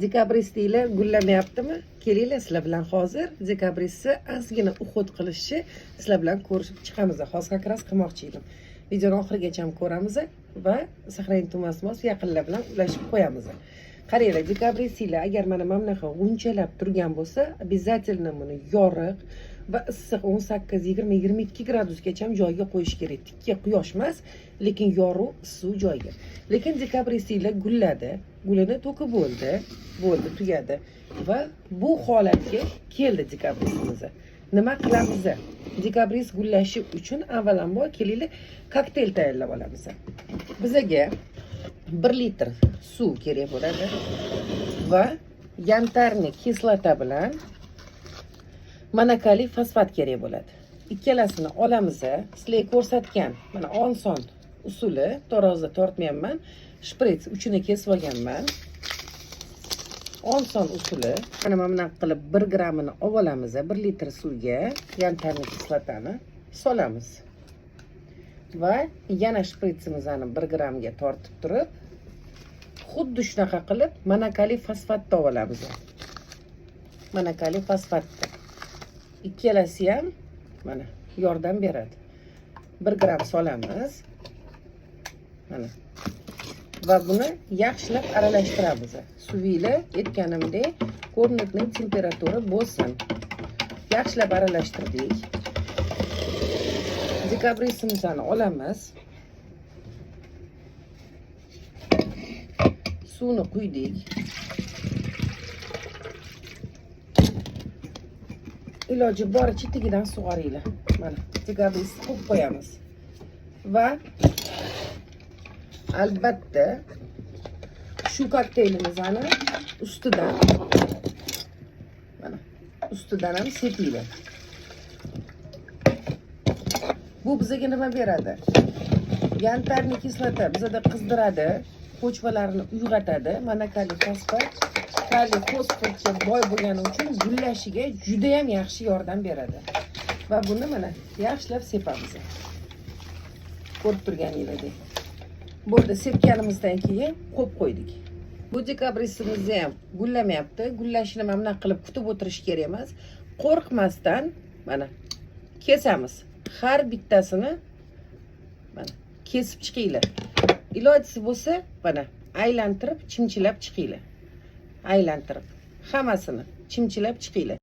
Dekabristlar gullamayaptimi? Kelinglar, sizlar bilan hozir dekabristni ozgina уход qilishni sizlar bilan ko'rishib chiqamiz. Hozir как раз qilmoqchi edim. Videoni oxirigacha ham ko'ramiz va сохранить mos yaqinlar bilan ulashib qo'yamiz. Qaranglar, dekabristlar agar mana bunaqa g'unchalab turgan bo'lsa, обязательно buni yoriq va issiq 18, 20, 22 gradusgacha ham joyga qo'yish kerak. Tikka quyosh emas, lekin yorug', issiq joyga. Lekin dekabristlar gulladi, gulini to'kib bo'ldi, bo'ldi, tugadi va bu holatga keldi dekabristimiz. Nima qilamiz? Dekabrist gullashi uchun avvalambor kelinglar, kokteyl tayyorlab olamiz. Bizaga 1 litr suv kerak bo'ladi va янтарный kislota bilan monokaliy fosfat kerak bo'ladi. Ikkalasini olamiz. Sizlarga ko'rsatgan mana oson usuli, tarozida tortmayapman. Shprits uchini kesib olganman. Oson usuli. Mana bunaqa qilib 1 grammini olib olamiz, 1 litr suvga янтарный kislotani solamiz. Va yana shpritsimizni 1 grammga tortib turib, xuddi shunaqa qilib monokaliy fosfatni olib olamiz. Monokaliy fosfatni. Ikkalasi ham mana yordam beradi. 1 gramm solamiz. Mana. Va buni yaxshilab aralashtiramiz. Suvinglar aytganimdek комнатный temperatura bo'lsin. Yaxshilab aralashtirdik. Dekabristimizni olamiz. Suvni quydik. Iloji boricha tagidan sug'oringlar. Mana dekabristni qo'yib qo'yamiz. Va albatta shu kokteylimizani ustidan, mana ustidan ham sepinglar. Bu bizga nima beradi? Янтарный kislota bizada qizdiradi, почва larni uyg'otadi. Monokaliy fosfat kaliy fosforga boy bo'lgani uchun gullashiga juda ham yaxshi yordam beradi. Va buni mana yaxshilab sepamiz. Ko'rib turganingizdek. Bo'ldi, sepganimizdan keyin qo'yib qo'ydik. Bu dekabristimizni ham gullamayapti. Gullashini mana bunaqa qilib kutib o'tirish kerak emas. Qo'rqmasdan mana kesamiz. Har bittasini mana kesib chiqinglar. Ilojisi bo'lsa, mana aylantirib, chimchilab chiqinglar. Aylantirib, hammasini chimchilab chiqinglar.